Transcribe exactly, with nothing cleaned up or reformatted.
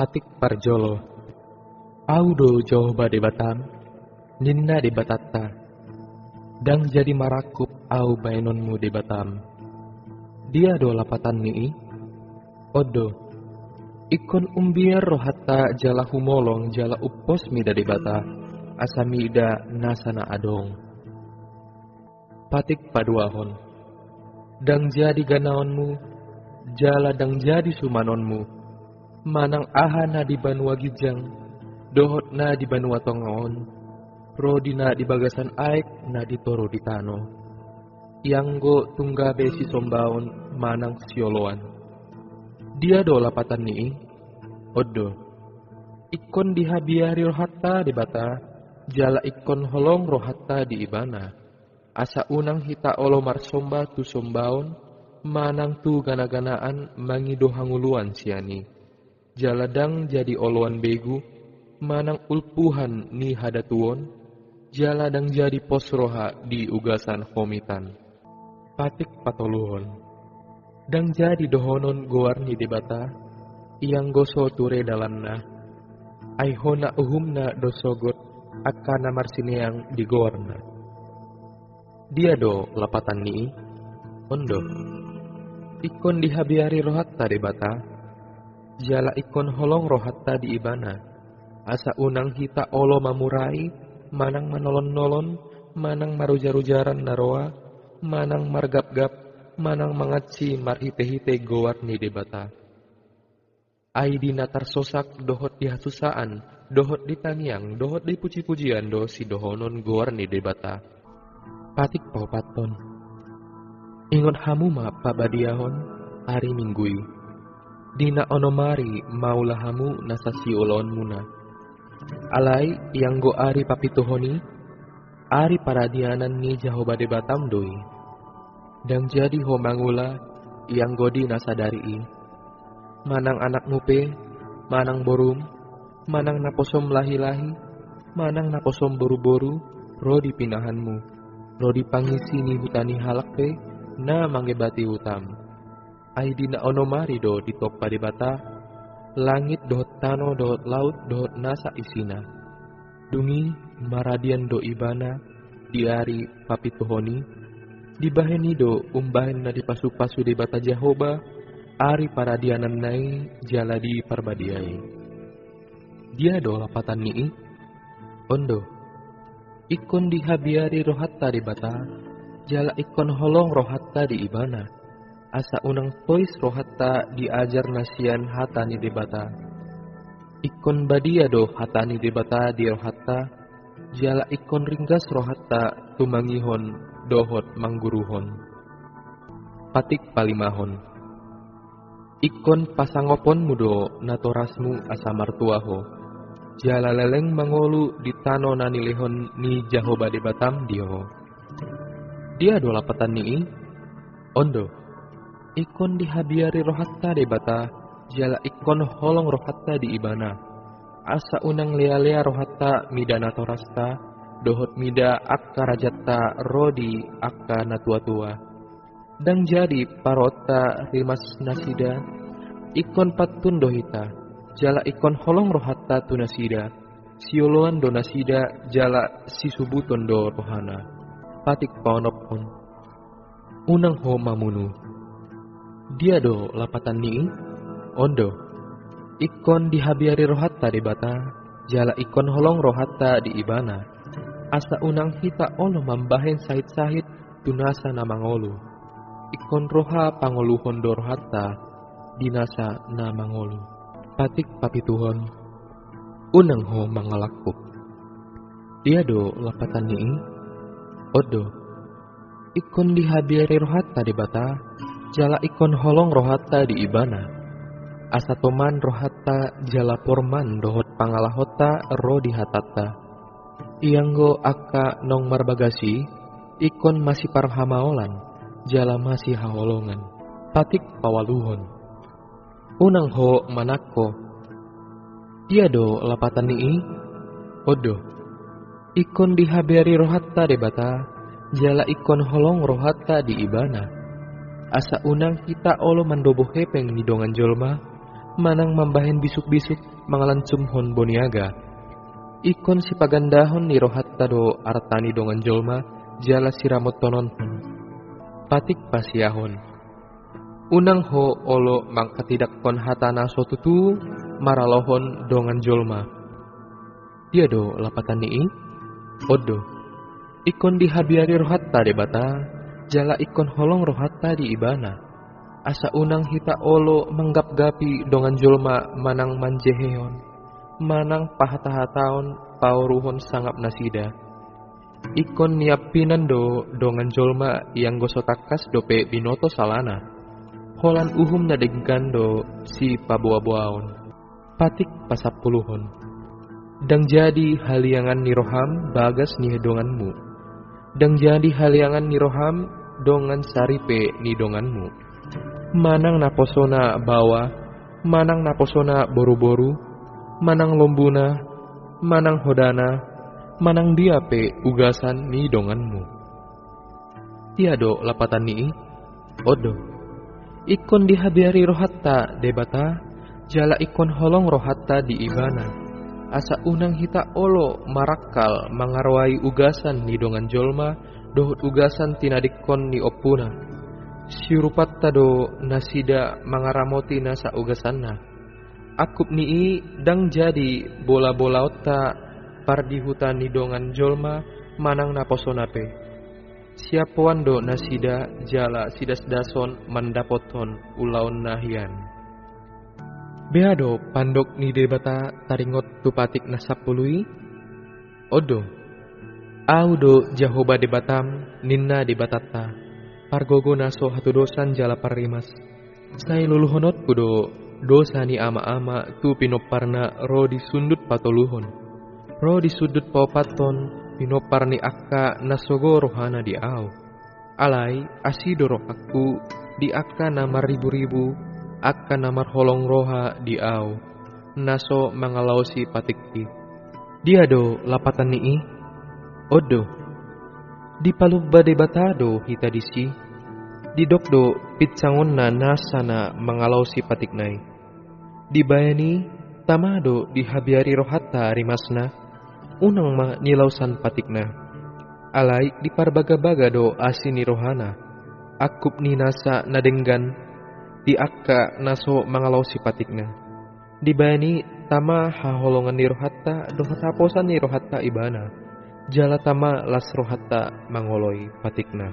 Patik parjolo. Ahu do Jahowa Debatam, ninna Debatanta. Ndang jadi marangkup ahu baenonmu Debatam. Dia do lapatan ni i? On do. Ingkon umbiar rohanta jala humolong jala umpos mida Debata, asa mida nasa na adong. Patik paduahon. Ndang jadi ganaonmu, jala ndang jadi sumanonmu, manang aha na di banua ginjang, dohot na di banua tonga on, ro di na di bagasan aek na di toru di tano. Ianggo tung gabe sisombaon manang sioloan. Dia do lapatan ni i? On do. Ingkon dihabiari rohanta Debata, jala ingkon holong rohanta di Ibana. Asa unang hita olo marsomba tu sombaon, manang tu ganaganaan mangido hangoluan sian i. Jala ndang jadi oloan begu, manang ulpuhan ni hadatuon, jala ndang jadi pos roha di ugasan homitan. Patik patoluhon. Ndang jadi dohonon goar ni Debata, ianggo so ture dalanna, ai hona uhumna do sogot angka na marsineang di goarna. Dia do lapatan ni i? On do. Ingkon dihabiari rohanta Debata, jala ingkon holong rohanta di Ibana, asa unang hita olo mamurai, manang manolon-nolon, manang marujar-ujaran na roa, manang margapgap, manang mangansi marhite-hite goar ni Debata. Ai di na tarsosak dohot di hasusaan, dohot di tangiang, dohot di puji-pujian do sidohonon goar ni Debata. Patik paopathon. Ingot hamu ma pabadiahon ari Minggu i, di na onom ari maula hamu nasa siulaonmuna. Alai ianggo ari papituhon i, ari paradianan ni Jahowa Debatam do i. Ndang jadi ho mangula ianggo di na sadari i. Manang anakmu pe, manang borum, manang naposom lahi-lahi, manang naposom boru-boru, ro di pinahanmu, ro di pangisi ni huta ni halak pe na mangebati hutam. Ai di na onom ari do ditompa Debata langit dohot tano dohot laut dohot nasa isina. Dung i maradian do Ibana di ari papituhon i, dibahen i do umbahen na dipasu-pasu Debata Jahowa ari paradiananna i jala diparbadiai. Dia do lapatan ni i? On do. Ingkon dihabiari rohanta Debata, jala ingkon holong rohanta di Ibana, asa unang tois rohanta di ajar na sian hata ni Debata. Ingkon badia do hata ni Debata di rohanta, jala ingkon ringgas rohanta tumangihon dohot mangguruhon. Patik palimahon. Ingkon pasangaponmu do natorasmu asa martua ho, jala leleng mangolu di tano na nilehon ni Jahowa Debatam di ho. Dia do lapatan ni i? On do. Ingkon dihabiari rohanta Debata, jala ingkon holong rohanta di Ibana. Asa unang lea-lea rohanta mida natorasta, dohot mida angka rajanta ro di angka na tua-tua. Ndang jadi paruonta rimas nasida, ingkon pantun do hita, jala ingkon holong rohanta tu nasida, sioloan do nasida jala sisubuton do rohana. Patik paonomhon. Unang ho mamunu. Dia do lapatan ni i? On do. Ingkon dihabiari rohanta Debata, jala ingkon holong rohanta di Ibana. Asa unang hita olo mambahen sahit-sahit tu nasa na mangolu. Ingkon roha pangoluhon do rohanta di nasa na mangolu. Patik papituhon. Unang ho mangalangkup. Dia do lapatan ni i? On do. Ingkon dihabiari rohanta Debata, jala ingkon holong rohanta di Ibana. Asa toman rohanta jala porman dohot pangalahonta ro di hatanta. Ianggo angka naung marbagas i, ingkon masiparhamaolan, jala masihaholongan. Patik paualuhon. Unang ho manangko. Dia do lapatan ni i? On do. Ingkon dihabiari rohanta Debata, jala ingkon holong rohanta di Ibana. Asa unang hita olo mandobo hepeng ni dongan jolma, manang mambahen bisuk-bisuk mangalansumhon boniaga. Ingkon sipagandahon ni rohanta do arta ni dongan jolma jala siramothononhon. Patik pasiahon. Unang ho olo mangkatidakkon hata na so tutu maralohon dongan jolma. Dia do lapatan ni i? On do. Ingkon dihabiari rohanta Debata, jala ingkon holong rohanta di Ibana. Asa unang hita olo manggapgapi dongan jolma manang manjehehon, manang pahata-hataon paoruhon sangap nasida. Ingkon niampinan do dongan jolma ianggo so tangkas dope binoto salana. Holan uhum na denggan do sipaboa-boaon. Patik pasampuluhon. Ndang jadi haliangan ni roham bagas ni donganmu. Ndang jadi haliangan ni roham dongan saripe ni donganmu. Manang naposona baoa, manang naposona boru-boru, manang lombuna, manang hodana, manang dia pe ugasan ni donganmu. Dia do lapatan ni i? On do. Ingkon dihabiari rohanta Debata, jala ingkon holong rohanta di Ibana. Asa unang hita olo marangkal mangaroai ugasan ni dongan jolma, dohot ugasan tinadingkon ni ompuna. Siurupanta do nasida mangaramoti na saugasanna. Angkup ni i ndang jadi bola-bolaonta pardihuta ni dongan jolma manang naposona pe. Siampoan do nasida jala sidasdashon mandapothon ulaonna hian. Bea do pandok ni Debata taringot tu patik na sampulu i? On do. Ahu do Jahowa Debatam, ninna Debatanta, pargogo na so hatudosan jala parrimas. Sai luluhononku do dosa ni ama-ama tu pinomparna ro di sundut patoluhon, ro di sundut paopathon, pinompar ni angka na sogo rohana di ahu. Alai asi do rohangku di angka na marribu-ribu, angka na marholong roha di ahu, na so mangalaosi patikki. Dia do lapatan ni i? On do. Dipalumba Debata do hita disi. Didok do pinsangonna nasa na mangalaosi patikna i. Dibaen i, tama do dihabiari rohanta rimasna. Unang ma nilaosan patikna. Alai diparbaga-baga do asi ni rohana, angkup ni nasa na denggan di angka na so mangalaosi patikna. Dibaen i tama haholongan ni rohanta dohot haposan ni rohanta Ibana, jala tama las rohanta mangoloi patikna.